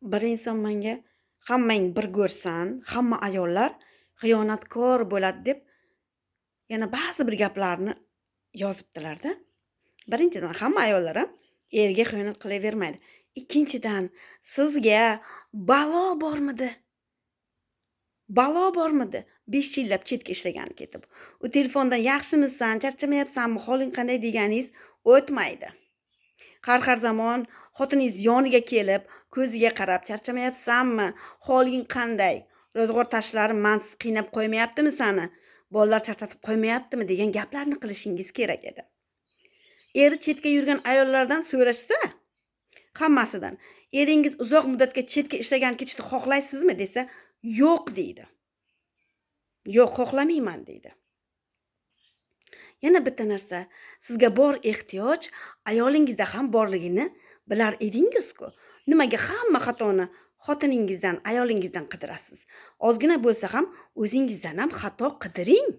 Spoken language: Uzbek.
Bir inson menga hammang bir go'rsan, hamma ayollar xiyonatkor bo'ladi deb yana ba'zi bir gaplarni yozibdilar-da. Birinchidan, hamma ayollar ham erga xiyonat qilavermaydi. Ikkinchidan, sizga balo bormidi? Balo bormidi? 5 yillab chetga ishlagani ketib. U telefondan yaxshimisan, charchamayapsanmi, holing qanday deganingiz o'tmaydi. Har zamon xotiningiz yoniga kelib, ko'ziga qarab, charchamayapsanmi, holing qanday, ro'zg'or tashlari mansiz qiynab qo'ymayaptimi sani, bolalar charchatib qo'ymayaptimi degan gaplarni qilishingiz kerak edi. Eri chetga yurgan ayollardan so'rashsa, hammasidan eringiz uzoq muddatga chetga ishlagan ketishni xohlaysizmi desa, yo'q deydi. Yo'q, xohlamayman deydi. Yana bitta narsa, sizga bor ehtiyoj ayolingizda ham borligini bilar edingiz-ku. Nimaga hamma xatoni xotiningizdan, ayolingizdan qidirasiz? Ozgina bo'lsa ham o'zingizdan ham xato qidiring.